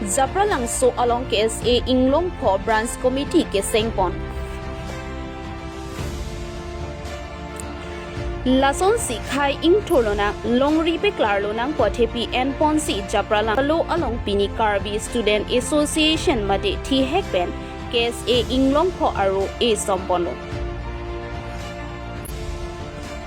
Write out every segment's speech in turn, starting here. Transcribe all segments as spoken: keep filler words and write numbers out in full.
Japralangso along K S A Inglongpho Branch Committee kesengpon. Lasonsi khei ingthurlonang, longri peklarlonang pu athepi enponsi Japralangso along pini Karbi Student Association mate thihek pen K S A Inglongpho aro esomponlo.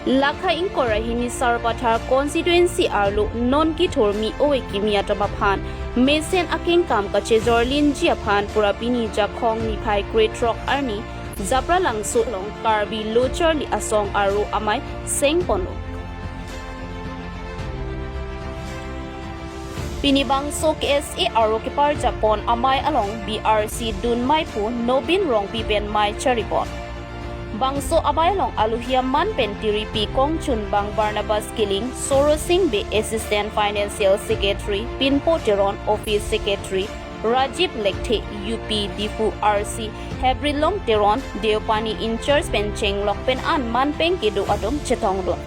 Lakha ingkoi ra hini Sarupathar constituency arlo non kethur mi ove kimi atum aphan mesen akengkam kachejorlinji aphan pura pini Jakhong niphai krethrok arni Japralangso along Karbi Lo Charli Asong aro amei sengponlo. Pini bangso K S A aro keparjapon amei along B R C dunmeiphu Nobin Rongpi pen mei charipon. Bangso amei along alohi aman pen tiripi kongchunbang Barnabas Killing, Sorosing Bey Assistant Financial Secretary, Pinpo Teron Office Secretary, Rajiv Lekthe U P Diphu R C, Hebrilong Teron Deopani in-charge pen chenglok pen an man pen kedo atum chetongdun.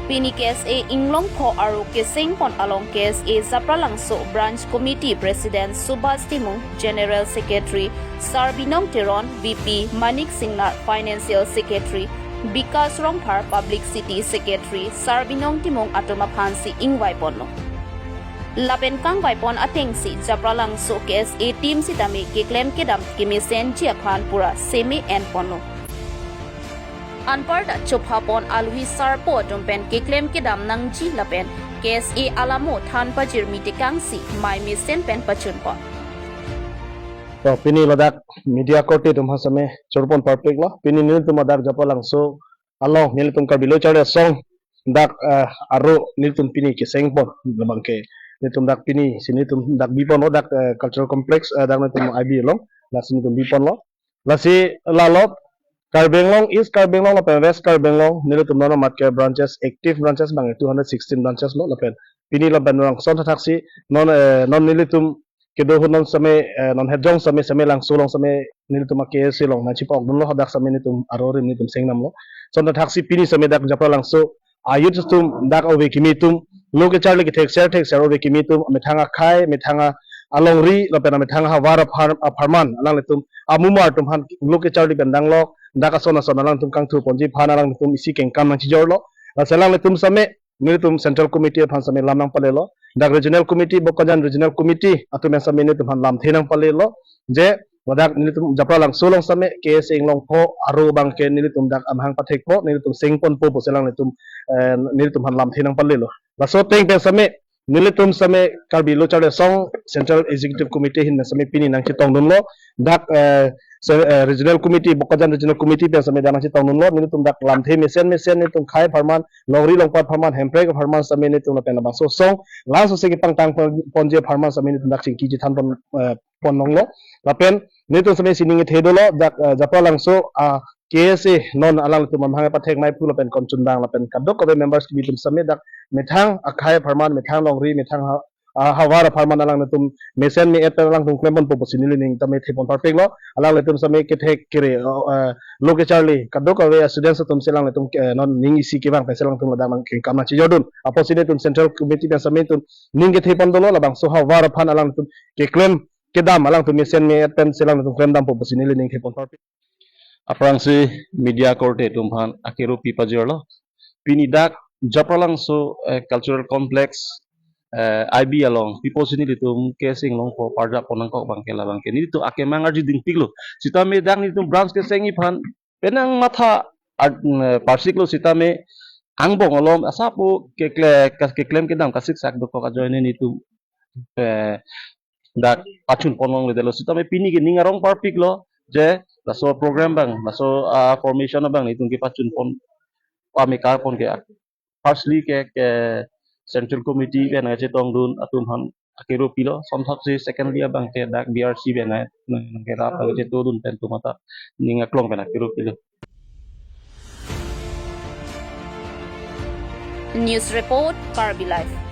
Pini K S A Inglongpho aro kesengpon along K S A Japralangso Branch Committee President Subhas Timung, General Secretary Sarbinong Teron, V P Manik Singnar, Financial Secretary Bikas Rongphar, Publicity Secretary Sarbinong Timung atum aphansi ingvaiponlo. Lapen kangvaipon atengsi Japralangso K S A team sitame keklem kedam kemesenji aphan pura seme enponlo. Anparta chophapon alohi sarpo atum pen keklem kedam nangji lapen K S A alamo than pajirmi tekangsi mei mesen pen pachunpon. To pini ladak media korte atum aphan seme chorpon parpiklo. Pini nelitum ladak Japralangso along nelitum Karbi Lo Charli Asong dak, eh, aro nelitum pini kesengpon labang ke nelitum dak pini si nelitum dak biponlo dak, eh, cultural complex, eh, dak nelitum I B along lasi nelitum biponlo. Lasi lalo Karbi Anglong, East Karbi Anglong lapen West Karbi Anglong nelitum non amat ke branches, active branches abang two hundred sixteen branches lo lapen pini lapen rang son thaksi non, eh, non nelitum kedo ahut non seme, eh, non hejong seme, seme Langso along seme nelitum a K S A along nangchipokdunlo, hadak seme nelitum aro rim nelitum seng damlo. Son thaksi pini seme dak Japralangso a-youth atum dak ove kimi atum lo kecharli kethek ser thek ser ove kimi atum methang akhei, methang a-, alongri lapen methang ahavar aphar-, apharman alanglitum amumar atum aphan lo kecharli pen danglok dak ason ason alangtum kangthurponji aphan alangtum isi kengkam nangchijorlo. Lasi alanglitum seme nelitum Central Committee aphan seme lam nangpalelo. Dak Regional Committee, Bokajan Regional Committee atum pen seme nelitum aphan lamthe nangpalelo. Je ladak nelitum Japralangso along seme K S A Inglongpho aro abang ke nelitum dak amahang pathekpo, nelitum sengponpo pusi alanglitum, eh, nelitum aphan lamthe nangpalelo. Laso ateng pen seme nelitum seme Karbi Lo Charli Asong Central Executive Committee ahin pen seme pini nangchetongdunlo. Dak, eh, se-, eh, Regional Committee, Bokajan Regional Committee pen seme dak nangchetongdunlo. Nelitum dak lamthe mesen mesen nelitum khei apharman, longri longpat apharman, hemprek apharman seme nelitum lapen labangso asong, labangso asong kepangtang pon-, ponji apharman seme nelitum dak chingki chethan pon, eh, pon longlo. Lapen nelitum seme si ning kethe dolo dak, eh, Japralangso, ah, K S A non alangtum amahang pathek meiphu lapen kongchunbang lapen kadokave members kimi atum seme dak methang akhei apharman, methang longri, methang ha-, ah, havar apharman alanglitum mesen me-et pen alangtum klemponpo pusi neli ning tame thepon parpiklo. Alanglitum seme kethek kere, oh, eh, lo kecharli kadokave students atum si alanglitum, eh, non ning isi kevang pensi alangtum ladak nangkengkam nangchijordun. Apotsi nelitum Central Committee pen seme nelitum ning kethepon dolo, labangso havar aphan alangtum keklem kedam alangtum mesen me-et pensi alangtum klem dampo pusi neli ning thepon parpik. Aphrangsi media korte atum aphan akero pi pajirlo. Pini dak Japralangso, eh, Cultural Complex, eh, I B along pipo si nelitum K S A Inglongpho parjapon nangkok abang ke labang ke nelitum akemang arju dingpiklo. Sitame dak nelitum branch kesengji aphan penang matha ar-, eh, parsiklo sitame angbong alom asapo kekle-, kas-, keklem kedam kasiksak dokok ajoine nelitum, eh, dak pachunpon longledetlo sitame pini ke ning arong parpiklo je laso program abang, laso, ah, formation abang nelitum kepachunpon pame karpon ke firstly ke, ke Central Committee pen nangchetongdun atum aphan akero pilo. Son thaksi secondly abang ke dak B R C pen nang, nang, nangkerap nangchetongdun pen atum ata ning aklong pen akero pilo. News report, Karbi Live.